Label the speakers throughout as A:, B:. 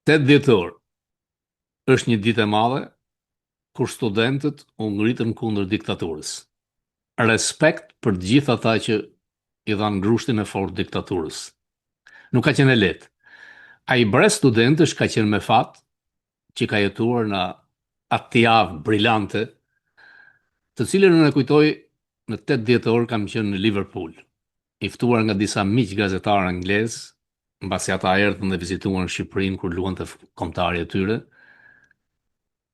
A: 8 dhjetor është një ditë e madhe kur studentët u ngritën kundër diktaturës. Respekt për të gjithë ata që i dhanë grushtin e fortë diktaturës. Nuk ka qenë e lehtë. Ai brez studentësh ka qenë me fat që ka jetuar në atë javë brilante, të cilën unë e kujtoj në 8 dhjetor kam qenë në Liverpool, i ftuar nga disa miq gazetarë anglezë, mbasi ata erdhën dhe vizituan Shqipërinë kur luante kombëtarja e tyre.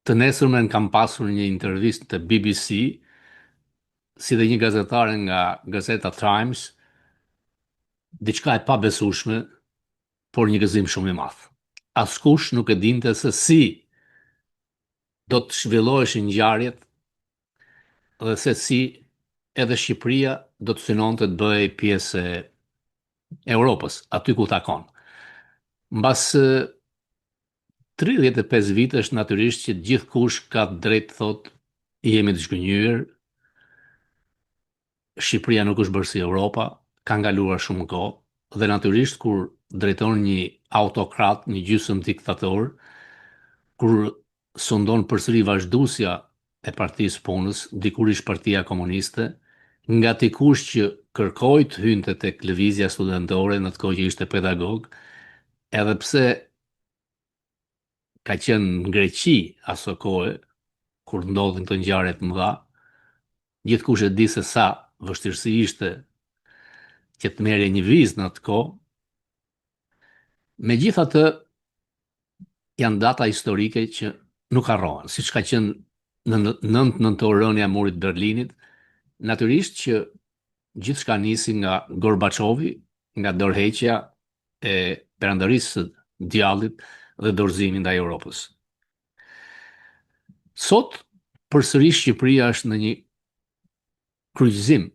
A: Të nesërmen kam pasur një intervistë te BBC, si dhe një gazetare nga gazeta Times, diçka e pabesueshme, por një gëzim shumë i madh. Askush nuk e dinte se si do të zhvilloheshin ngjarjet dhe se si edhe Shqipëria do të synonte të bëhej pjesë e Europës, aty ku takon. Mbas 35 vitesh natyrisht që gjithkush ka të drejtë të thotë jemi të zhgënjyer, Shqipëria nuk është bërë si Europa, kanë kaluar shumë kohë dhe natyrisht kur drejton një autokrat, një gjysëm diktator, kur sundon përsëri vazhduesja e Partisë Punës, dikur ish Partia Komuniste, nga dikush që kërkoi të hynte tek lëvizja studentore në atë kohë që ishte pedagog, edhe pse ka qenë në Greqi aso kohe kur ndodhin këto ngjarje të mëdha, gjithkush e di se sa vështirësi ishte që të merrje një vizë në atë kohë. Megjithatë, janë data historike që nuk harrohen, siç ka qenë në 9 nëntor rënia e murit të Berlinit, natyrisht që gjithçka nisi nga Gorbaçovi, nga dorëheqja e perandorisë së djallit dhe dorëzimi ndaj Europës. Sot përsëri Shqipëria është në një kryqëzim.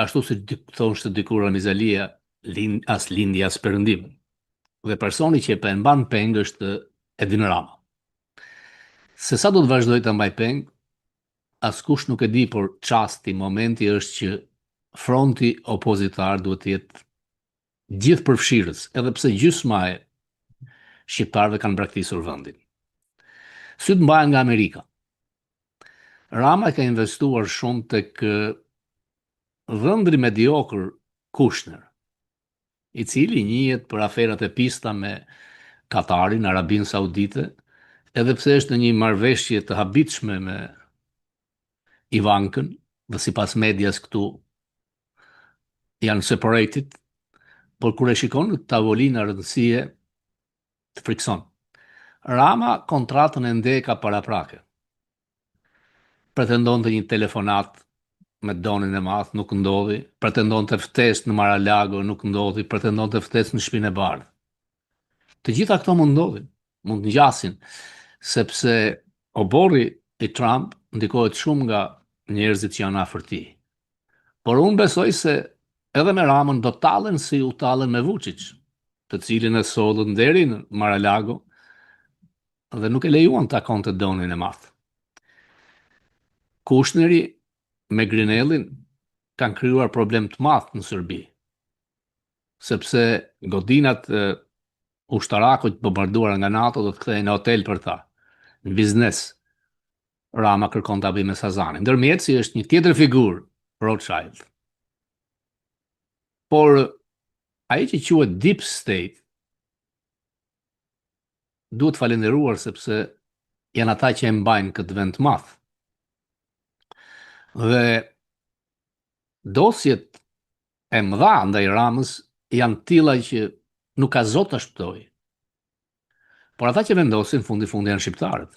A: Ashtu si thoshte dikur Ramiz Alia, lind, as lindje as perëndim. Dhe personi që e mban peng është Edvin Rama. Se sa do të vazhdojë ta mbajë peng, askush nuk e di, por çasti, momenti është që fronti opozitar duhet të jetë gjithëpërfshirës, edhe pse gjysma e shqiptarëve kanë braktisur vendin. Sytë mbahen nga Amerika. Rama ka investuar shumë tek dhëndri mediokër Kushner, i cili njihet për aferat e pista me Katarin, Arabinë Saudite, edhe pse është në një marrëveshje të habitshme me Ivankën, dhe sipas medias këtu janë separated, por kur e shikon në tavolina rëndësie, të frikëson. Rama kontratën ende e ka paraprake. Pretendonte një telefonatë me Donin e madh, nuk ndodhi, pretendonte ftesë në Mar-a-Lago, nuk ndodhi, pretendonte ftesë në Shtëpinë e Bardhë. Të gjitha këto mund ndodhin, mund të ngjasin, sepse oborri i Trump ndikohet shumë nga njerëzit që janë afër tij. Por unë besoj se edhe me Ramën do tallen si u tallen me Vučić, të cilin e sollën deri në Mar-a-Lago dhe nuk e lejuan të takonte Donin e madh. Kushneri me Grenellin kanë krijuar problem të madh në Serbi, sepse godinat ushtarakut të bombarduara nga NATO do të kthehen në hotel për ta, në biznes. Rama kërkon ta bëjë me Sazanin. Ndërmjetësi është një tjetër figurë, Rothschild. Por ai që quhet Deep State duhet falenderuar sepse janë ata që e mbajnë këtë vend të madh. Dhe dosjet e mëdha ndaj Ramës janë të tilla që nuk ka zot ta shpëtojë. Por ata që vendosin fundi fundi janë shqiptarët.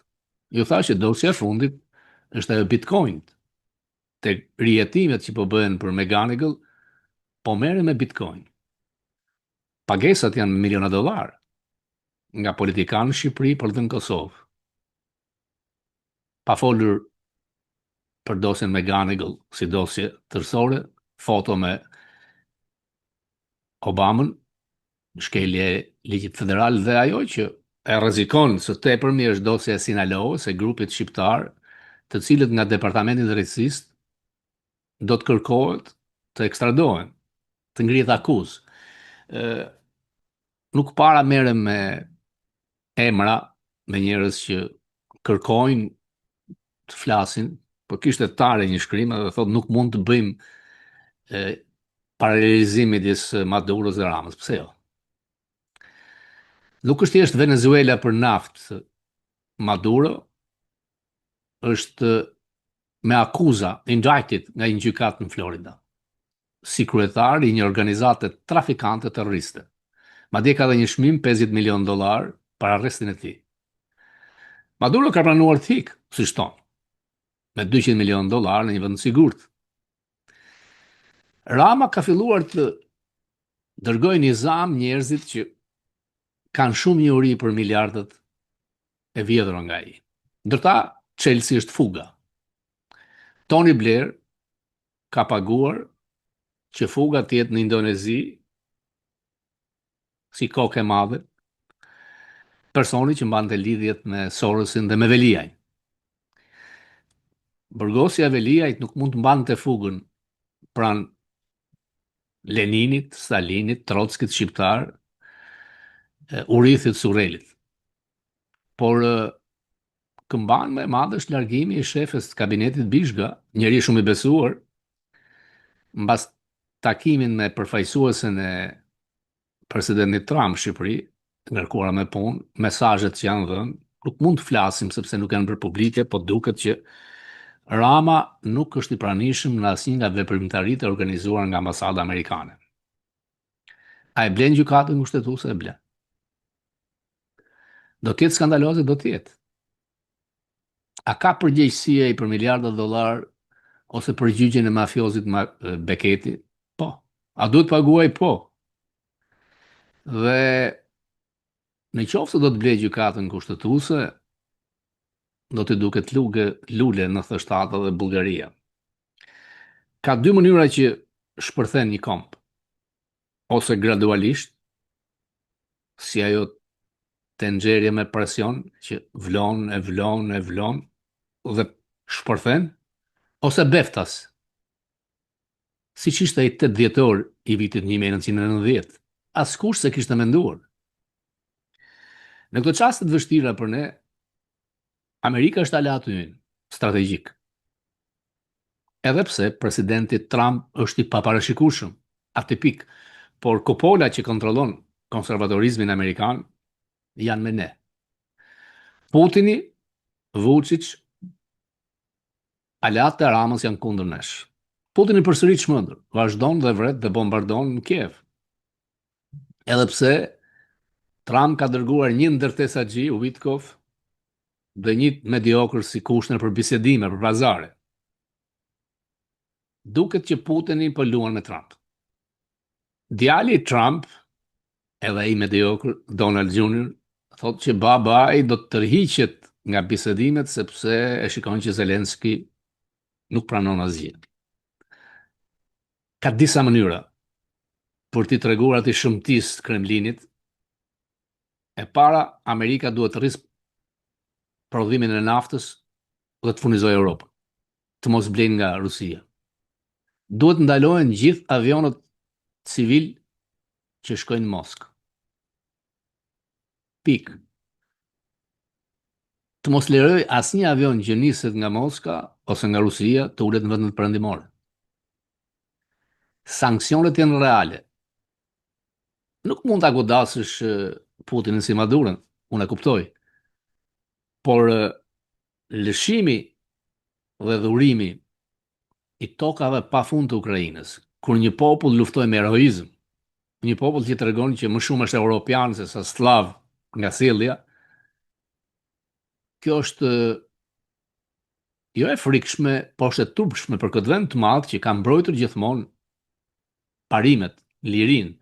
A: Ju thashë që dosja e fundit është ajo Bitcoin. Te rihetimet që po bëhen për McGonigal, po merren me Bitcoin. Pagesat janë me miliona dollarë nga politikanë në Shqipëri, por dhe në Kosovë. Pa folur për dosjen McGonigal si dosje tërësore, foto me Obamën, shkelje e ligjit federal dhe ajo që e rrezikon së tepërmi është dosja e Sinaloës e grupit shqiptar, të cilët nga Departamenti i Drejtësisë do të kërkohet të ekstradohen, të ngrihet akuzë. Nuk para merrem me emra, me njerëz që kërkojnë të flasin, po kishte Tare një shkrim edhe thotë nuk mund të bëjmë e, paralelizim midis Maduros dhe Ramës. Pse jo? Nuk është thjesht Venezuela për naftë. Maduro është me akuza indicted nga një gjykatë në Florida si kryetar i një organizate trafikante terroriste. Madje ka dhe një çmim 50 milion dollar për arrestin e tij. Maduro ka pranuar të ikë, siç thonë, me 200 milion dollar në një vend të sigurt. Rama ka filluar të dërgojë nizam njerëzit që kanë shumë njohuri për miliardat e vjedhura nga ai. Ndër ta, çelësi është Fuga. Tony Blair ka paguar që Fuga të jetë në Indonezi si kokë e madhe, personi që mbante lidhjet me Sorosin dhe me Veliajn. Burgosja e Veliajt nuk mund të mbante Fugën pranë Leninit, Stalinit, Trockit shqiptar, Urithit, Surrelit. Por këmbanë më e madhe është largimi i shefes të kabinetit Bizhga, njeri shumë i besuar, mbas takimin me përfaqësuesen e presidentit Trump në Shqipëri, të ngarkuara me punë, mesazhet që janë dhënë, nuk mund të flasim sepse nuk janë bërë publike, po duket që Rama nuk është i pranishëm në asnjë nga veprimtaritë e organizuara nga ambasada amerikane. A e blen gjykatën kushtetuese e blen. Do të jetë skandaloze, do të jetë. A ka përgjegjësi ai për miliarda dollar ose për gjyqin e mafiozit Beketi? Po. A duhet paguaj? Po. Dhe në qoftë se do të blejë gjykatën kushtetuese, do t'i duket luge, lule 97 dhe Bullgaria. Ka dy mënyra që shpërthen një komb. Ose gradualisht, si ajo tenxherja me presion që vlon e vlon e vlon dhe shpërthen, ose beftas, siç ishte ai 8 dhjetor i vitit 1990. Askush s'e kishte menduar. Në këto çaste të vështira për ne, Amerika është aleati ynë strategjik. Edhe pse presidenti Trump është i paparashikueshëm, atipik, por kupola që kontrollon konservatorizmin amerikan janë me ne. Putini, Vučić, aleatët e Ramës janë kundër nesh. Putini përsëri çmendur, vazhdon dhe vret dhe bombardon në Kiev. Edhe pse Trump ka dërguar një ndërtesaxhi, Witkoff, dhe një mediokër si Kushner për bisedime, për pazare. Duket që Putini po luan me Trump. Djali i Trump, edhe ai mediokër, Donald Jr., thotë që babai do të tërhiqet nga bisedimet sepse e shikon që Zelenski nuk pranon asgjë. Ka disa mënyra për t'i treguar atij shëmtisë të Kremlinit E para, Amerika duhet të rrisë prodhimin e naftës dhe të furnizojë Europën, të mos blejnë nga Rusia. Duhet të ndalohen gjithë avionët civil që shkojnë në Moskë. Pikë. Të mos lejojë asnjë avion që niset nga Moska ose nga Rusia të ulet në vendet perëndimore. Sanksionet janë reale. Nuk mund ta godasësh Putinin si Maduron, unë e kuptoj. Por lëshimi dhe dhurimi i tokave pa fund të Ukrainës, kur një popull luftoi me heroizëm, një popull që tregon që më shumë është europian se sa sllav nga sjellja, kjo është jo e frikshme, po është e turpshme për këtë vend të madh që ka mbrojtur gjithmonë parimet, lirinë,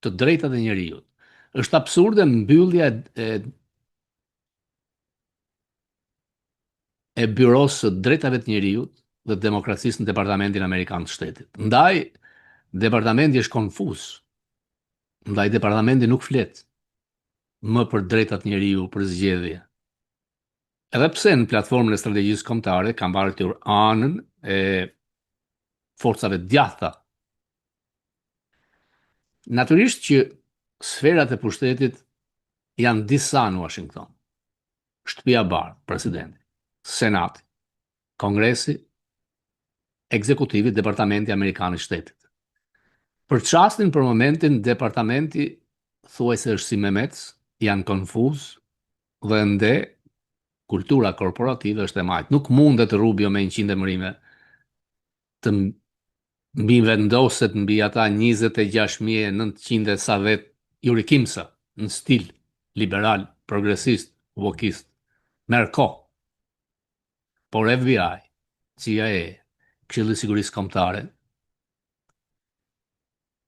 A: të drejtat e njeriut. Është absurde mbyllja e e Byrosë së Drejtave të Njeriut dhe Demokracisë në Departamentin Amerikan të Shtetit. Ndaj departamenti është konfuz. Ndaj departamenti nuk flet më për drejtat e njeriu, për zgjedhje. Edhe pse në platformën e strategjisë kombëtare ka mbajtur anën e forcave të djathta. Natyrisht që Sferat e pushtetit janë disa në Washington. Shtëpia e Bardhë, presidenti, Senati, Kongresi, Ekzekutivi, Departamenti Amerikan i Shtetit. Për çastin, për momentin, departamenti thuajse është si memec, janë konfuz dhe ende kultura korporative është e majtë. Nuk mundet Rubio me 100 emërime të mbivendoset mbi ata 26.900 e sa vetë Yuri Kimsa në stil liberal, progresist, wokist. Merr kohë. Por FBI, CIA, Këshilli i Sigurisë Kombëtare,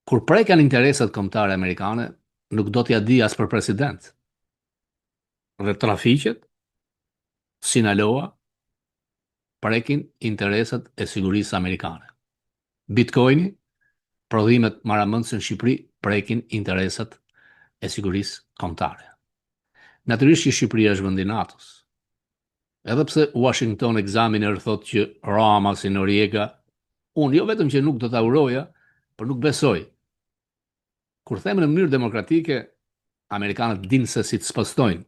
A: kur preken interesat kombëtare amerikane, nuk do t'ia di as për president. Dhe trafiqet, Sinaloa, prekin interesat e sigurisë amerikane. Bitcoini, prodhimet marramendëse në Shqipëri prekin interesat e sigurisë kombëtare. Natyrisht që Shqipëria është vend i NATO-s. Edhe pse Washington Examiner thotë që Rama si Noriega, unë jo vetëm që nuk do ta uroja, por nuk besoj. Kur them në mënyrë demokratike, amerikanët dinë se si të spostojnë.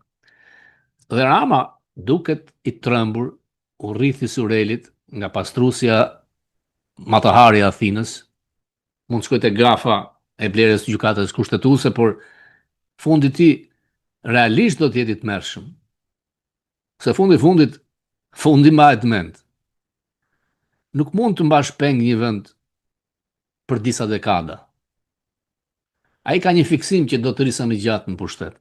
A: Dhe Rama duket i trembur, u rrithi Surelit nga pastrusja Mata Hari e Athinës, mund të shkojë te gafa e blerjes së gjykatës kushtetuese, por fundi i tij realisht do të jetë i tmerrshëm. Se fundi fundit, fundi mbahet mend. Nuk mund të mbash peng një vend për disa dekada. Ai ka një fiksim që do të rri sa më gjatë në pushtet.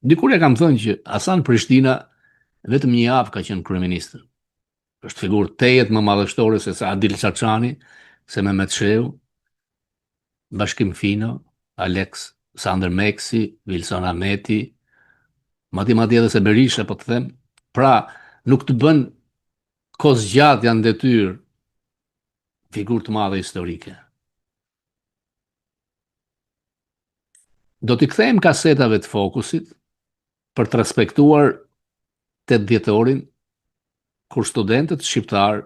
A: Dikur e kam thënë që Hasan Prishtina vetëm një javë ka qenë kryeministër. Është figurë tejet më madhështore se sa Adil Çarçani, se Mehmet Shehu, Bashkim Fino, Aleksandër Meksi, Vilson Ahmeti, madje madje edhe se Berisha, po të them. Pra, nuk të bën kohëzgjatja në detyrë figurë të madhe historike. Do t'i kthehem kasetave të Fokusit për të respektuar 8 dhjetorin kur studentët shqiptarë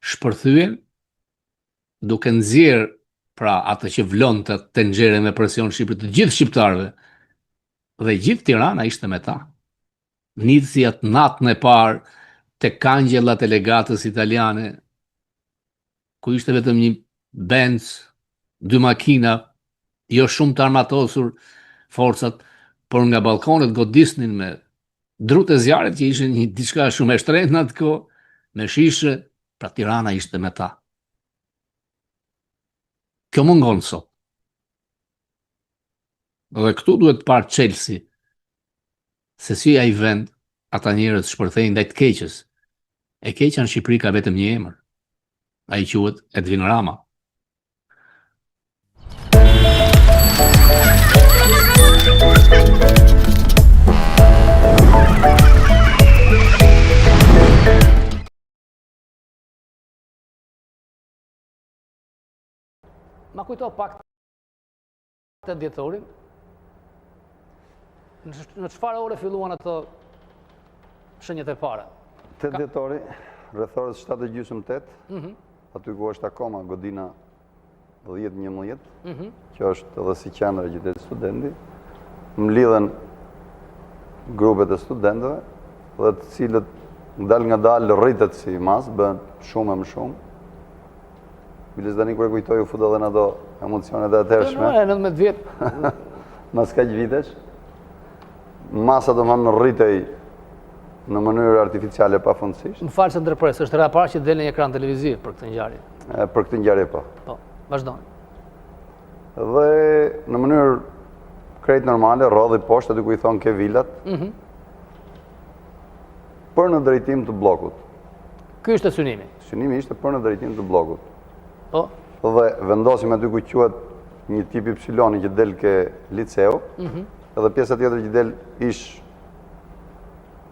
A: shpërthyen duke nxjerrë pra atë që vlonte tenxhere me presion Shqipëri të gjithë shqiptarëve dhe gjithë Tirana ishte me ta. Nisi atë natën e parë te kangjellat e legatës italiane, ku ishte vetëm një Benz, dy makina, jo shumë të armatosur forcat, por nga ballkonet godisnin me drutë e zjarrit që ishin një diçka shumë e shtrenjtë në atë kohë, me shishe, pra Tirana ishte me ta. Kjo mungon sot. Dhe këtu duhet parë çelësi se si ai vend ata njerëz shpërthejnë ndaj të keqes. E keqja në Shqipëri ka vetëm një emër. Ai quhet Edvin Rama. Ma kujto pak 8 dhjetorin, në çfarë ore filluan ato shenjat e para?
B: 8 dhjetori, rreth orës 7 e gjysmë 8, mhm. aty ku është akoma godina 10-11, mhm. që është edhe si qendra e qytetit studenti, mblidhen grupet e studentëve dhe të cilët dalëngadalë rritet si masë, bëhen shumë e më shumë, Biles tani kur e kujtoj u futa edhe në ato emocionet e
A: atëhershme. Po, 19 vjet.
B: Mas kaq vitesh. Masa domethënë rritej në mënyrë artificiale pafundësisht.
A: Më fal se ndërpres, është hera e parë që del në një ekran televiziv për këtë
B: ngjarje. Për këtë ngjarje po.
A: Po, vazhdoni.
B: Dhe në mënyrë krejt normale rrodhi poshtë aty ku i thonë ke vilat. Mhm. Mm për në drejtim të
A: bllokut. Ky ishte synimi.
B: Synimi ishte për në drejtim të
A: bllokut.
B: Po. Dhe vendosim aty ku quhet një tip Y që del ke liceu, mm -hmm. edhe pjesa tjetër që del ish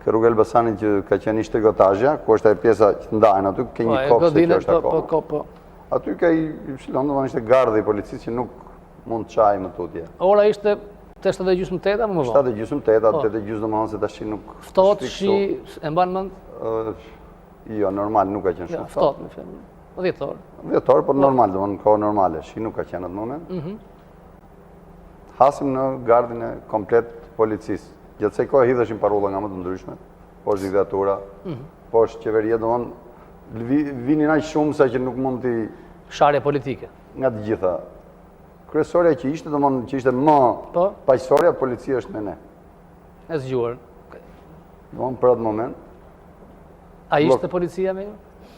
B: ke rruga e Elbasanit që ka qenë ish trikotazhja, ku është ajo pjesa që ndahen aty, ke një po, kopsht që është po, akoma. Po, po, po. Aty ke Y, domethënë ishte gardhi i policisë që nuk mund të çahej më
A: tutje. Ora ishte te 7 e gjysmë 8 apo më vonë?
B: 7 e gjysmë 8, 8 po. e gjysmë domethënë se tash nuk
A: Ftohtë, shi, e mban
B: mend? Jo, normal, nuk ka qenë jo,
A: shumë ftohtë. Ftohtë, me fjalë. Dhjetor.
B: Dhjetor, por po normal, domethënë kohë normale, shi nuk ka qenë atë moment. Mm -hmm. Hasim në gardhin e komplet policisë. Gjatë kësaj kohe hidheshin parulla nga më të ndryshmet, poshtë diktatura, mm -hmm. poshtë qeveria, domethënë, vinin aq shumë sa që nuk mund t'i...
A: Sharje politike.
B: Nga të gjitha. Kryesorja që ishte, domethënë, që ishte më po? paqësorja, policia është me ne.
A: E zgjuar.
B: Domethënë, për atë moment.
A: A ishte policia me ju?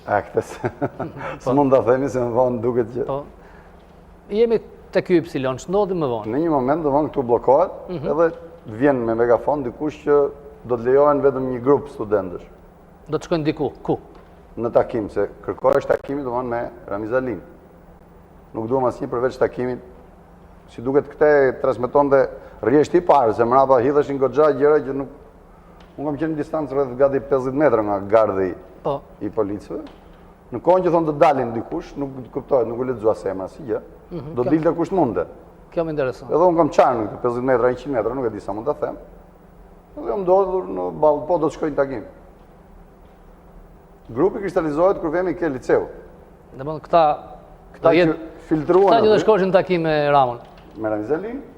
B: A, këtë se... Po. S'mund ta themi se më vonë duket që...
A: Po. Jemi te ky Y, ç'ndodhi më
B: vonë? Në një moment, domethënë, këtu bllokohet, mhm. edhe vjen me megafon dikush që do të lejohen vetëm një grup studentësh.
A: Do të shkojnë diku, ku?
B: Në takim, se kërkohej takimi, domethënë, me Ramiz Alinë. Nuk duam asnjë përveç takimit, si duket këtë e transmetonte rrjeshti i parë, se mrapa hidheshin goxha gjëra që nuk Unë kam qenë në distancë rreth gati 50 metra nga gardhi po. i policëve. Në kohën që thonë të dalin dikush, nuk kuptohet, nuk u lexua as emra asnjë gjë. Mm -hmm, do dilte kush munde.
A: Kjo më intereson.
B: Edhe unë kam çarë në këtë 50 metra, 100 metra, nuk e di sa mund ta them. Edhe jam ndodhur në ballë, po do të shkoj në takim. Grupi kristalizohet kur vemi ke liceu.
A: Domethënë këta
B: këta që filtruan.
A: Këta që do shkoshin në takim me Ramën.
B: Me Ramiz Alinë.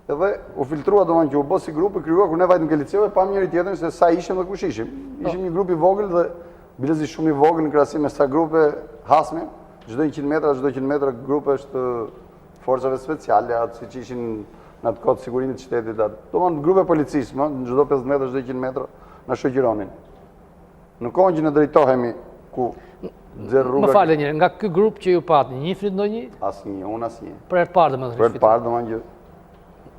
B: Edhe u filtrua domethënë që u bë si grup i krijuar kur ne vajtëm ke liceu e pamë njëri tjetrin se sa ishim dhe kush ishim. Po. Ishim një grup i vogël dhe bilezi shumë i vogël në krahasim me sa grupe hasnim, çdo 100 metra, çdo 100 metra grupe të forcave speciale, atë siç ishin në atë kohë të sigurimit të shtetit, atë. Domethënë grupe policisë, më, në çdo 50 metra, çdo 100 metra na shoqëronin. Në kohën që ne drejtohemi ku
A: nxjerr rruga. Më fal një, nga ky grup që ju patë, njihni ndonjë?
B: Asnjë, unë asnjë.
A: Për herë të parë domethënë.
B: Për herë të parë domethënë që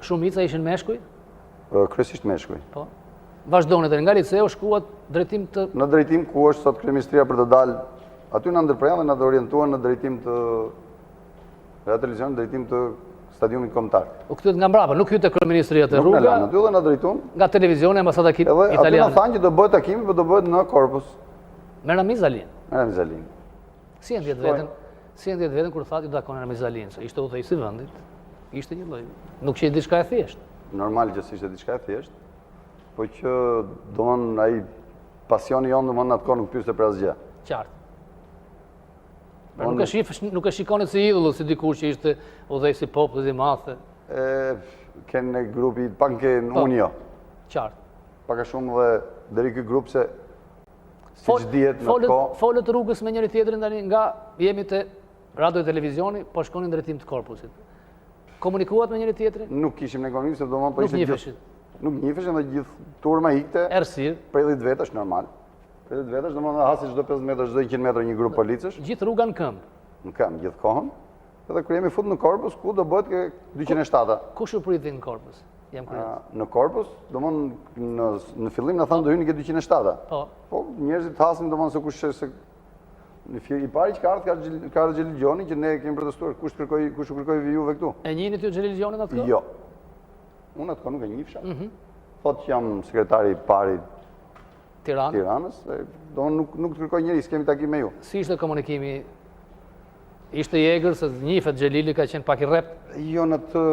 A: Shumica ishin meshkuj?
B: Kryesisht meshkuj.
A: Po. Vazhdoni tani nga liceu shkuat drejtim të
B: Në drejtim ku është sot kryeministria për të dalë. Aty na ndërprenë dhe na orientuan në drejtim të Radio Televizion në drejtim të stadiumit
A: kombëtar. U kthyet nga mbrapa, nuk hytë te kryeministria te rruga.
B: Nuk na lanë, aty dhe na drejtuan.
A: Nga televizioni ambasada italiane.
B: Edhe aty na thanë që do bëhet takimi, po do bëhet në Korpus.
A: Me Ramiz Alinë.
B: Me Ramiz Alinë.
A: Si e ndjetë veten? Si e ndjetë veten kur thatë ju takoni Ramiz Alinë, se ishte udhëheqës i vendit. Ishte një lloj, nuk qe diçka e
B: thjeshtë. Normal që s'ishte diçka e thjeshtë, po që domethënë ai pasioni jonë domethënë atë kohë nuk pyeste për asgjë.
A: Qartë. Pra nuk e shif, nuk e shikonit si idhull, si dikush që ishte udhëheqës i popullit i madh.
B: E ken në grupi pak ke në po, unë jo.
A: Qartë.
B: Pak a shumë dhe deri ky grup se siç dihet në
A: kohë. Folët rrugës me njëri tjetrin tani nga jemi te radio televizioni, po shkonin drejtim të korpusit. Komunikuat me njëri tjetrin?
B: Nuk kishim ne komunikim se domethënë po
A: ishte gjithë. Nuk njiheshit.
B: Nuk njiheshim dhe gjithë turma ikte.
A: Errësirë.
B: Prej 10 vetash normal. Prej 10 vetash, domethënë hasi çdo 50 metra, çdo 100 metra një grup policësh.
A: Gjithë rruga në këmbë.
B: Në këmbë gjithë kohën. Edhe kur jemi fut në korpus, ku do bëhet ke 207-a.
A: Kush ju priti në korpus?
B: Jam kurioz. Në korpus, domethënë në në fillim na thanë do hyni ke 207-a.
A: Po.
B: Po njerëzit hasin domethënë se kush se në fillim i pari që ka ardhur ka ka ardhur Xhelil Gjoni që ne kemi protestuar, kush kërkoi kush u kërkoi juve
A: këtu? E njihni ju Xhelil Gjonin atë
B: kohë? Jo. Unë atë kohë nuk e njihsha. Mm -hmm. Thotë që jam sekretari i parë i
A: Tiranë.
B: Tiranës, do nuk nuk të kërkoi njeri, s'kemi takim me
A: ju. Si ishte komunikimi? Ishte i egër se njihet Xhelili ka qenë pak i
B: rreptë? Jo në atë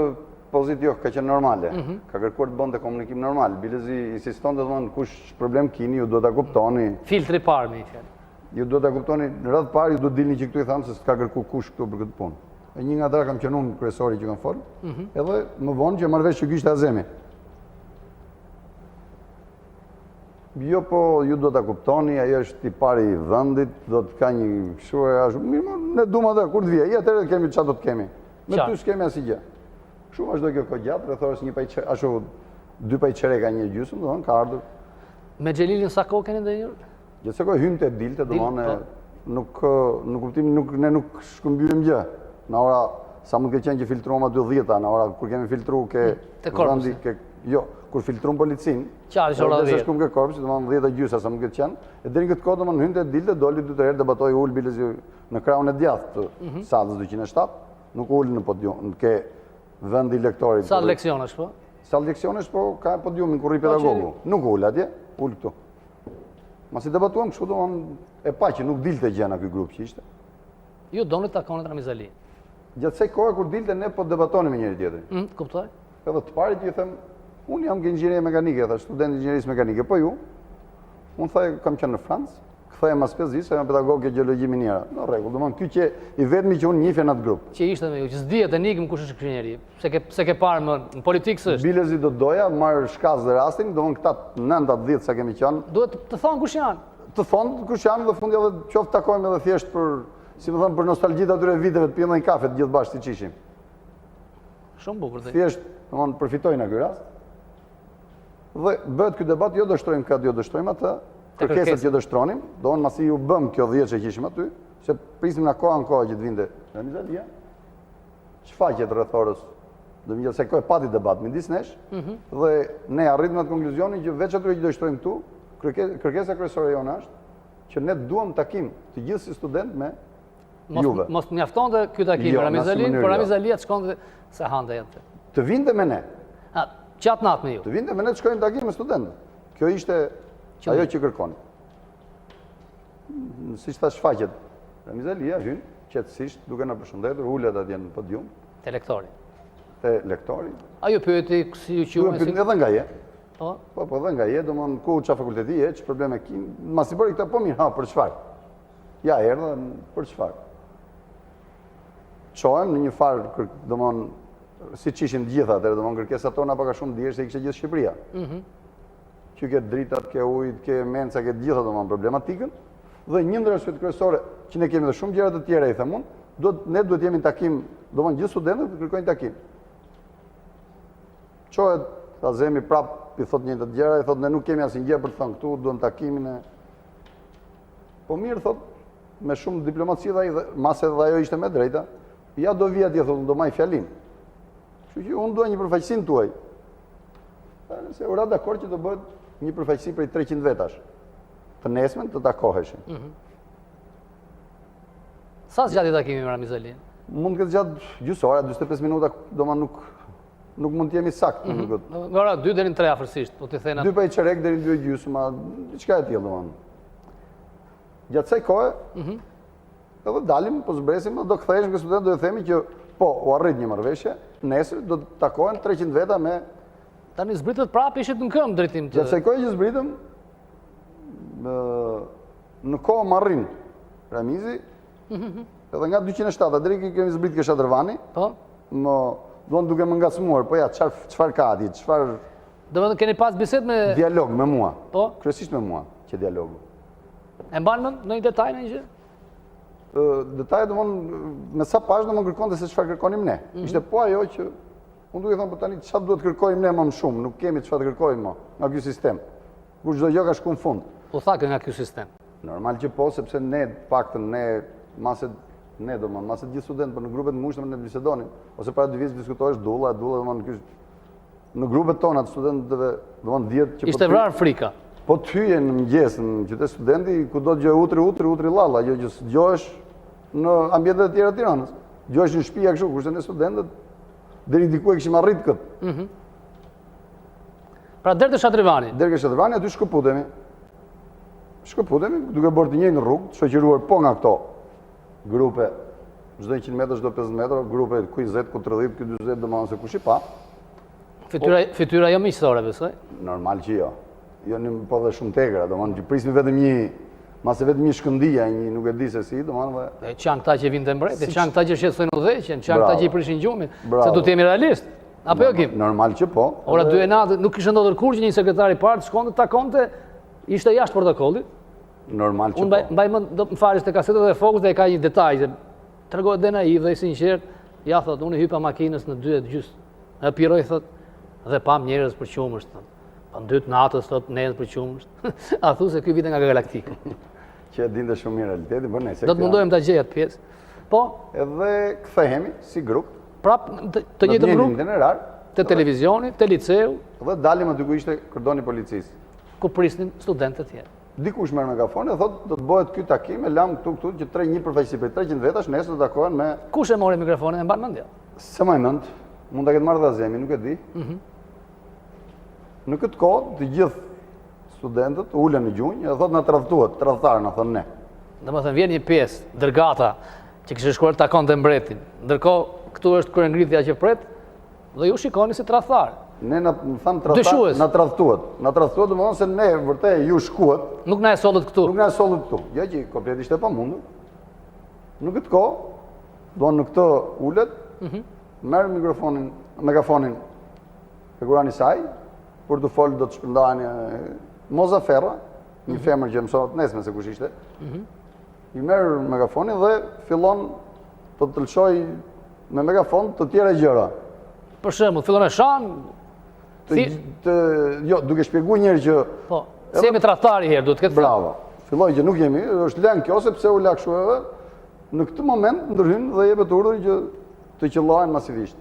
B: pozitë jo, ka qenë normale. Mm -hmm. Ka kërkuar të bënte komunikim normal. Bilezi insistonte domethënë kush problem kini, ju duhet ta kuptoni.
A: Filtri i parë me një
B: fjalë. Ju duhet ta kuptoni, në radhë parë ju duhet dilni që këtu i thamë se s'ka kërku kush këtu për këtë punë. E një nga ata kam qenë unë kryesori që kam fol, mm -hmm. edhe më vonë që marr vesh që ky ishte Azemi. Jo, po, ju do ta kuptoni, ai është i pari i vendit, do të ka një kështu e ashtu. Mirë, ne duam atë kur të vijë, ai atëherë kemi çfarë do të kemi. Me ty s'kemi asnjë gjë. Kështu vazhdoi kjo kohë gjatë, rreth orës një pa çerek, ashtu dy pa çerek a një gjysmë, domethënë ka
A: ardhur. Me Xhelilin sa kohë keni ndenjur?
B: Gjithë sa kohë hynte dilte, domethënë po. nuk në kuptim nuk ne nuk shkëmbyem gjë. Në ora sa mund të ketë qenë që filtruam aty 10-ta, në ora kur kemi filtru ke
A: te korpusi.
B: Ke jo, kur filtruam policinë,
A: Qartë, ishte ora
B: 10. Shkum ke korpusi, domethënë 10 e gjysa sa mund të ketë qenë. E deri në këtë kohë domethënë hynte dilte, doli dy tre herë debatoi u ul bilezi në krahun e djathtë të mm -hmm. sallës 207, nuk u ul në podium, në ke vendi i lektorit.
A: Sallë leksionesh
B: po? Sallë leksionesh po ka podiumin ku rri po, pedagogu. Nuk u ul atje, u ul këtu. Masi debatuam kështu domethënë e pa që nuk dilte gjë nga ky grup që ishte.
A: Ju donit të takonit Ramiz Alinë.
B: Gjatë kësaj kohe kur dilte ne po debatonim me njëri
A: tjetrin. Mm, kuptoj.
B: Edhe të parit i them, unë jam nga inxhinieria mekanike, tha student i inxhinierisë mekanike, po ju? Unë tha kam qenë në Francë. Kthehem mas 5 ditësh, jam pedagog e gjeologji miniera. Në rregull, domthon ky qe i vetmi që unë njihja në atë
C: grup. Që ishte me ju, që s'dihet enigmë kush është ky njeri. S'e ke s'e ke parë më në politikë s'është.
B: Bilezi do doja, marr shkas dhe rastin, domthon këta 9 a 10 sa kemi qenë.
C: Duhet të thonë kush
B: janë. Të thonë kush janë dhe fundjavë qoftë takojmë edhe thjesht për, si me thënë, për nostalgji të atyre viteve të pimë një kafe të gjithë bashkë siç ishim.
C: Shumë bukur.
B: Thjesht, domthon përfitoj nga ky rast. Dhe bëhet ky debat, jo do shtrojmë këtë, jo do shtrojmë atë, kërkesat që do shtronim, domthon masi u bëmë kjo dhjetëshe që ishim aty, se prisnim nga koha në kohë që të vinte Ramiz Alia, shfaqet rreth orës, do më se kohë pati debat midis nesh, mm -hmm. dhe ne arritëm atë konkluzionin që veç atyre që do shtrojmë këtu, kërkesa kryesore jona është që ne duam takim të gjithë si studentë me
C: Mos, juve. Mos mjaftonte ky takim jo, me Ramiz Alinë, por jo. Ramiz Alia të shkonte se hante jetë.
B: Të vinte me ne.
C: Ha, që atë natë me
B: ju. Të vinte me ne të shkojmë takim me studentët. Kjo ishte ajo që kërkonim. Siç thashë shfaqet, Ramiz Alia hyn, qetësisht, duke na përshëndetur, ulet atje në podium.
C: Te lektori.
B: Te lektori.
C: A ju pyeti, si ju
B: quani? Si... Edhe nga je. Po? Po, po, edhe nga je, domethënë, ku ça fakulteti je, ç'probleme ki, masi bëri këta, po mirë, ha, për çfarë? Ja, erdha për çfarë? Çohem në një farë, domethënë, siç ishin të gjitha atëherë, domethënë, kërkesat tona pak a shumë dihesh se i kishte gjithë Shqipëria. Mm -hmm. Që ke dritat, ke ujit, ke menca, ke të gjitha, domethënë, problematikën. Dhe një ndër arsyet kryesore, që ne kemi dhe shumë gjëra të tjera, i them unë, duhet, ne duhet jemi në takim, domethënë, gjithë studentët të kërkojnë takim. Çohet, Azemi prap, i thotë të njëjtat gjëra, i thotë, ne nuk kemi asnjë gjë për të thënë këtu, duam takimin e... Po mirë, thot, me shumë diplomaci dhe ai, mase dhe ajo ishte me drejta, ja do vi atje, thot, do maj fjalim. Kështu që unë dua një përfaqësim tuaj. Nëse u ra dakord që do bëhet një përfaqësi prej 300 vetash. Të nesërmen të takoheshim. Mm -hmm.
C: Sa zgjati takimi me Ramiz Alinë?
B: Mund të ketë zgjatë gjysmë ore, 45 minuta, domethënë nuk nuk mund të jemi saktë mm
C: -hmm. këtë. Nga ora 2 deri në 3 afërsisht, po t'i thena.
B: 2 pa një çerek deri në 2 e gjysmë, diçka e tillë domethënë. Gjatë kësaj kohe, mm -hmm. edhe dalim, po zbresim, do ktheheshim ke studentët, do i themi që po, u arrit një marrëveshje, nesër do të takohen 300 veta me
C: Tani zbritët prapë ishit në këmbë drejtim të
B: Gjatë kësaj kohe që zbritëm, në kohë më arrin Ramizi, mm -hmm. edhe nga 207 deri kemi zbrit ke Shatërvani, po? Më, domethënë duke më ngacmuar, po ja, çfarë ka atje,
C: çfarë... Domethënë keni pas bisedë me...
B: Dialog me mua. Po? Kryesisht me mua, që dialogu.
C: E mban mend ndonjë detaj ndonjë
B: gjë? Detaj, domethënë, me sa pashë, domethënë kërkonte se çfarë kërkonim ne. Mm -hmm. Ishte po ajo që, unë duke thënë, po tani, çfarë duhet kërkojmë ne më më shumë, nuk kemi çfarë të kërkojmë më, nga ky sistem. Kur çdo gjë ka shku në
C: fund. U tha nga ky sistem.
B: Normal që po, sepse ne, paktën, ne, mase, ne domethënë, mase gjithë studentët, por në grupet ngushta ne bisedonim, ose para dy vjetësh diskutohesh Dulla, Dulla, domethënë, ky në grupet tona të studentëve, domethënë
C: dihet që po Ishte vrarë frika.
B: Po të hyje në mëngjes në qytet studenti, kudo dëgjoje utri, utri, utri llalla, gjë që s'dëgjohesh në ambientet e tjera të Tiranës. Dëgjohesh në shtëpi kështu, kurse ne studentët deri diku e kishim arrit
C: këtë. Mhm. Pra deri te Shatërvani.
B: Deri te Shatërvani aty shkëputemi. Shkëputemi duke bërë të njëjtën rrugë, të shoqëruar po nga këto grupe çdo 100 metra, çdo 50 metra, grupe ku 20, ku 30, ku 40, domethënë se kush i pa.
C: Fytyra, po, fytyra jo miqësore, besoj?
B: Normal që jo. Jo një po dhe shumë të egra, domethënë që prismi vetëm një, mase vetëm një shkëndija, një nuk e di se si, domethënë
C: dhe... E ç'janë këta që vijnë te mbreti, ç'janë këta që shqetësojnë udhëheqjen, ç'janë këta që i prishin gjumin, se do të jemi realist. Apo jo, Kim?
B: Normal që po.
C: Ora 2 e natës, nuk kishte ndodhur kurrë që një sekretar i parë të shkonte të takonte, ishte jashtë protokollit.
B: Normal që
C: po. Unë mbaj mend, do më falësh te kasetat e Fokusit dhe ka një detaj që tregohet dhe naiv dhe i sinqert, ja thot, unë i hypa makinës në 2 e gjys. E Piroj thot, dhe pam njerëz për qumësht, thot. Po në 2 të natës thot, njerëz për qumësht. A thu se ky vinte nga galaktika.
B: Që e dinte shumë mirë realitetin, po
C: nejse. Do të mundohem ta gjej atë pjesë.
B: Po, edhe kthehemi si grup.
C: Prap të, të njëjtën rrugë.
B: Itinerar.
C: Te televizioni, te liceu.
B: Dhe dalim aty ku ishte kordoni i policisë.
C: Ku prisnin studentët e
B: tjerë. Dikush merr megafon e thotë do të bëhet ky takim e lam këtu këtu që tre një përfaqësi prej 300 vetash nesër do takohen me
C: Kush e mori mikrofonin e mban mend jo?
B: S'e mbaj mend, mund ta ketë marrë dhe Azemi, nuk e di. Mm -hmm. Në këtë kohë të gjithë studentët ulen në gjunjë dhe thotë na tradhtuat, tradhtar na thonë
C: ne. Domethënë vjen një pjesë, dërgata që kishte shkuar të takonte mbretin. Ndërkohë këtu është kryengritja që pret dhe ju shikoni si tradhtar.
B: Ne na thanë tradhtar, na tradhtuat. Na tradhtuat domethënë se ne vërtet ju shkuat.
C: Nuk na e sollët këtu.
B: Nuk na e sollët këtu. Jo që komplet ishte e pamundur. Në këtë kohë, do në këtë ulet, mm -hmm. merr mikrofonin, megafonin Hekuran Isai, për të folë do të shpërndaheni Moza Ferra, një mm -hmm. femër që mësova të nesërmen se kush ishte. Mm -hmm. I merr megafonin dhe fillon të të lëshojë me megafon të tjera
C: gjëra. Për shembull, fillon e shan,
B: të, të, jo, duke shpjegu njëherë që...
C: Po, se jemi tradhtarë herë, duhet të
B: këtë... Bravo. Filloi që nuk jemi, është lënë kjo, sepse u la kështu edhe, në këtë moment ndërhyn dhe jepet urdhër që të qëllohen masivisht.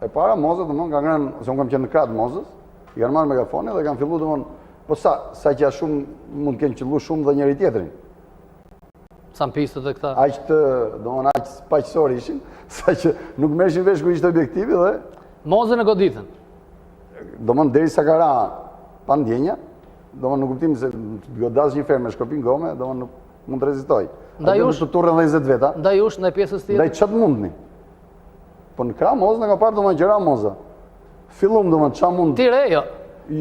B: E para, Moza, domethënë, ka ngrënë, se unë kam qenë në krah të Mozës, i kanë marrë megafonin dhe kanë fillu, domethënë, po sa, sa që shumë, mund të kenë qëllu shumë dhe njëri tjetrin.
C: Sampistët dhe
B: këta. Aq të, domethënë, aq paqësorë ishin, sa që nuk merrshin vesh ku ishte objektivi dhe...
C: Mozën e goditën.
B: Domethënë, derisa ka ra pa ndjenja, domethënë, në kuptim se të godasësh një femër me shkopinj gome, domethënë, nuk mund të rezistojë.
C: Ndaj jush...
B: Të turren dhe 20 veta.
C: Ndaj jush, ndaj pjesës tjetër?
B: Ndaj ça të mundni. Po në krah Mozën e ka parë, domethënë, që ra Moza. Fillum, domethënë, ça mund...
C: Ti re, jo?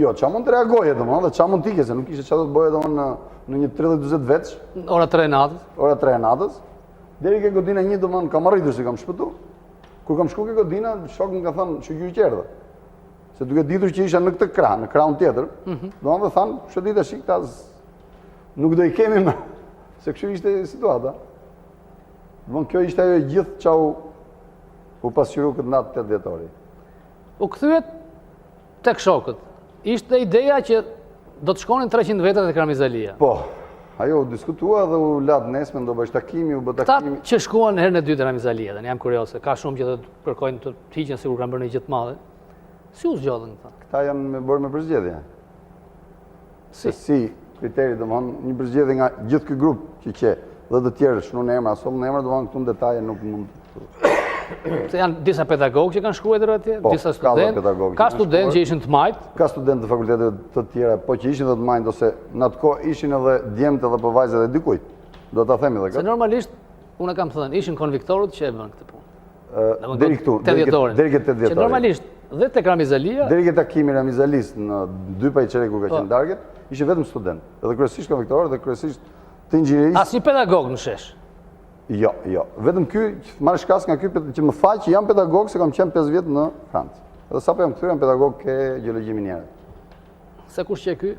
B: Jo, ça mund të reagoje, domethënë, dhe ça mund të ikje, se nuk ishte ça do të bëje, domethënë, në, në një 30-40 vetësh.
C: Ora 3 e natës.
B: Ora 3 e natës. Deri ke godina një, domethënë, kam arritur se kam shpëtu. Kur kam shku ke godina, shokët më kanë thënë, shyqyr që erdhe. Se duke ditur që isha në këtë krah, në krahun tjetër, mm -hmm. domethënë dhe thanë, kush e di tash këta nuk do i kemi më, se kështu ishte situata. Domethënë, kjo ishte ajo e gjithë ça u, u pasqyru këtë natë 8 dhjetori.
C: U kthyet tek shokët. Ishte ideja që do të shkonin 300 vetat tek Ramiz Alia.
B: Po, ajo u diskutua dhe u la të nesërmen do bësh takimi, u bë takimi.
C: Këta që shkuan herën e dytë Ramiz Alia, dhe jam kurioz, ka shumë që do të kërkojnë të hiqen sikur kanë bërë një gjë të madhe. Si u zgjodhën
B: këta? Këta janë me bërë me përzgjedhje. Si? Si kriteri, domethënë, një përzgjedhje nga gjithë ky grup që qe, dhe të tjerë shënuan emra, sollën emra, domethënë, këtu në detaje nuk mund
C: të... Se janë disa pedagogë që kanë shkruar atje, po, disa studentë, ka studentë që ishin të
B: majtë. Ka studentë të fakulteteve të tjera, po që ishin dhe të majtë, ose në atë kohë ishin edhe djemtë edhe po vajzat e dikujt. Do ta themi edhe
C: këtë. Se normalisht, unë e kam thënë, ishin konviktorët që e bënë këtë
B: punë. Deri këtu, deri ke 8 dhjetori.
C: Që normalisht, dhe tek Ramiz
B: Alia... Deri ke takimi Ramiz Alisë në 2 pa një çerek kur ka po. qenë target, ishin vetëm studentë, edhe kryesisht konviktorë dhe kryesisht të
C: inxhinierisë. Asnjë pedagog në shesh?
B: Jo, jo. Vetëm ky, që marr shkas nga ky që më tha që jam pedagog se kam qenë 5 vjet në Francë. Edhe sapo jam kthyer jam pedagog ke gjeologji miniere.
C: Se kush qe ky?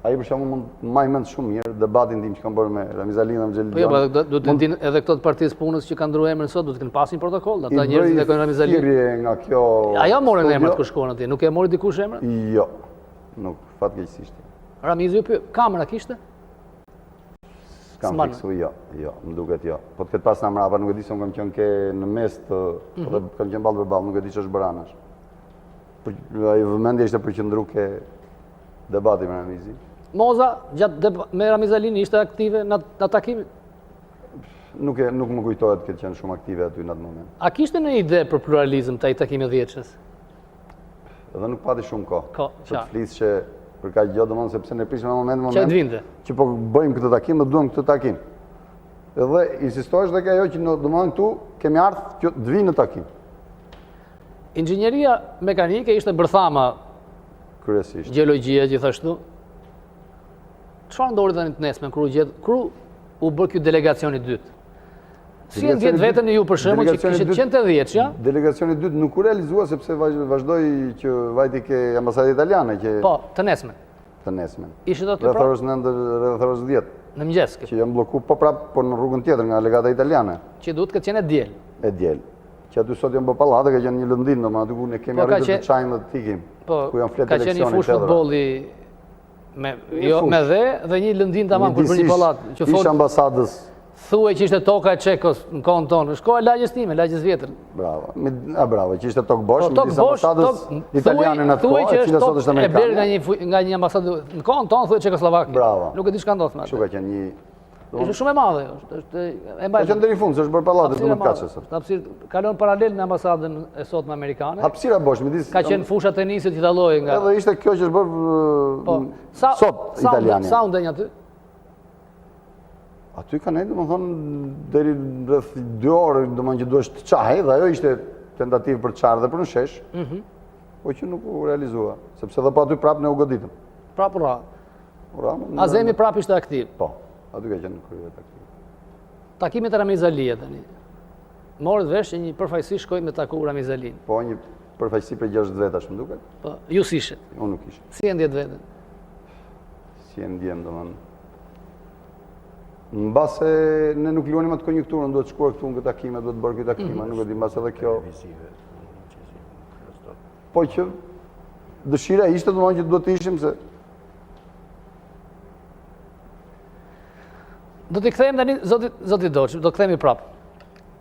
B: Ai për shembull mund të mbaj mend shumë mirë debatin tim që kam bërë me Ramiz Alinë dhe me
C: Xhelil. Po jo, po do të dinë edhe këto të Partisë Punës që kanë ndruar emrin sot, do të kenë pasur një protokoll, ata njerëzit e kërkojnë Ramiz
B: Alinë. Thirrje nga kjo.
C: A ia morën emrat kur shkuan atje? Nuk e mori dikush
B: emrat? Jo. Nuk, fatkeqësisht.
C: Ramizi u pyet, kamera kishte?
B: S'kam fiksu, jo, jo, më duket jo. Po të ketë pas në mrapa, nuk e di se unë kam qenë ke në mes të, mhm. dhe kam qenë ballë për ballë, nuk e di ç'është bërë anash. Ajo vëmendje ishte përqendru ke debati me
C: Ramizin. Moza, gjatë me Ramiz Alinë, ishte aktive në atë takim?
B: Nuk, e, nuk më kujtohet të ketë qenë shumë aktive aty në atë
C: moment. A kishte një ide për pluralizëm te ai takimi dhjetëshes?
B: Edhe nuk pati shumë kohë. Ko, qa? Të flisë për kaq gjë, domethënë, sepse ne prishim në moment,
C: moment. Që të
B: vinte? Që po bëjmë këtë takim, dhe duam këtë takim. Edhe insistohesh dhe ke ajo që domethënë këtu kemi ardhë që të vinë në takim.
C: Inxhinieria mekanike ishte bërthama
B: kryesisht.
C: Gjeologjia gjithashtu. Çfarë ndodhi tani të nesërmen kur u gjet, kur u bë ky delegacion i dytë? Si e ndjetë veten ju për shembull që kishit qenë te
B: dhjetëshja? Delegacioni i dytë nuk u realizua sepse vazhdoi që vajti ke ambasada italiane që
C: Po, të nesërmen.
B: Të nesërmen.
C: Ishit aty pra?
B: Rreth orës 9 rreth orës
C: 10. Në mëngjes.
B: Që janë blloku po prap po në rrugën tjetër nga legata italiane.
C: Që duhet të ketë qenë e diel.
B: E diel. Që aty sot janë bë pallate, ka qenë një lëndinë, domethënë aty ku ne kemi po, arritur të çajmë dhe të ikim.
C: Po, ku janë fletë ka qenë një fushë futbolli me jo me dhe dhe një lëndinë tamam për një pallat
B: që fol. Ish ambasadës.
C: Thuaj që ishte toka e Çekos në kohën tonë. Është koha e lagjes time, lagjes
B: vjetër. Bravo. Me, a bravo, që ishte tokë bosh, po, midis ambasadës italiane në atë kohë, e cila sot është
C: amerikane. E blerë nga një nga një ambasadë në kohën tonë thuaj Çekosllovaki.
B: Bravo.
C: Nuk e di çka ndodh
B: me atë. Kështu ka qenë një
C: Është shumë e madhe, është është
B: e mbaj. Ka qenë deri në fund, se është bërë pallate 12 katëshe
C: sot. Hapësirë kalon paralel me ambasadën e sotme amerikane.
B: Hapësira bosh
C: midis Ka qenë fusha tenisit që dalloi
B: nga. Edhe ishte kjo që është bërë po, sa, sot italiane.
C: Sa u ndenj aty?
B: Aty ka nejtë, domethënë, deri rreth 2 orë, domethënë që duhesh të çahej, dhe ajo ishte tentativë për të çarë dhe për në shesh. Mm -hmm. Po që nuk u realizua, sepse dhe po aty prapë ne u goditëm.
C: Prapë ra.
B: Ra.
C: Azemi prapë ishte aktiv.
B: Po, aty ka qenë në krye të aktiv.
C: Takimet e Ramiz Alia tani. Morët vesh që një përfaqësi shkoi me taku Ramiz Alinë.
B: Po, një përfaqësi prej 6 vetash, më duket.
C: Po, ju s'ishit.
B: Unë nuk isha.
C: Si e ndjetë veten?
B: Si e ndjemë, domethënë. Mbase ne nuk luanim atë konjunkturën, duhet shkuar këtu në këtë takime, duhet bërë këtë takime, mm -hmm. nuk e di, mbase edhe kjo. Po që dëshira ishte domethënë që duhet të ishim se
C: Do t'i kthehemi tani zoti zoti Doçi, do kthehemi prapë.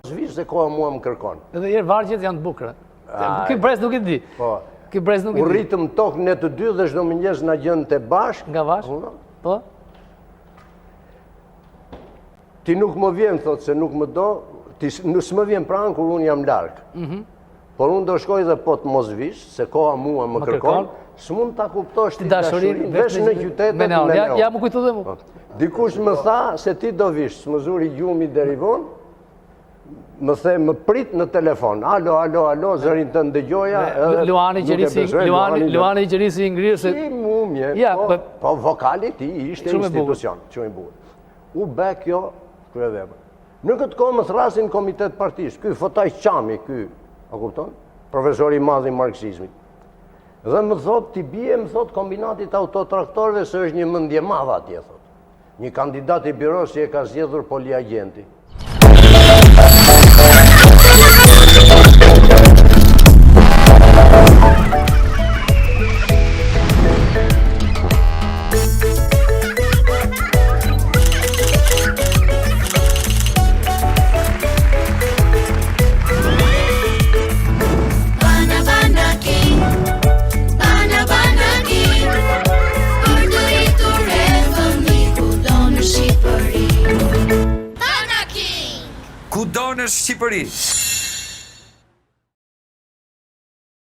D: S'vish se koha mua më kërkon.
C: Edhe herë vargjet janë të bukura. Ky brez nuk i di.
D: Po.
C: Ky brez nuk i di.
D: U rritëm tok ne të dy dhe çdo mëngjes na gjente bashkë.
C: Nga bashkë? Po.
D: Ti nuk më vjen, thotë, se nuk më do, ti nuk s'më vjen pranë kur unë jam larg. Mm Por unë do shkoj dhe po të mos vish, se koha mua më kërkon, s'mund ta kuptosh ti dashurinë veç në qytetet me
C: neon. Ja, ja më kujtu dhe mu.
D: Po. Dikush më tha se ti do vish, s'më zuri gjumi deri vonë, më the më prit në telefon. Alo, alo, alo, zërin tënd dëgjoja.
C: Luani që risi, Luani, Luani që risi i ngrirë
D: se si mumje. Ja, po, po, po vokali i tij ishte institucion, shumë i bukur. U bë kjo kryevepër. Në këtë kohë më thërrasin komitet partisë, ky Fotaq Çami, ky, a kupton? Profesori i madh i marksizmit. Dhe më thotë, t'i bie, më thotë, kombinatit autotraktorëve se është një mendjemadh atje, thotë. Një kandidat i byrosë që e ka zgjedhur poliagjenti.
E: Bana bana king, bana bana king, për të rritur e fëmijë kudo në Shqipëri. Bana king.
F: Kudo në Shqipëri.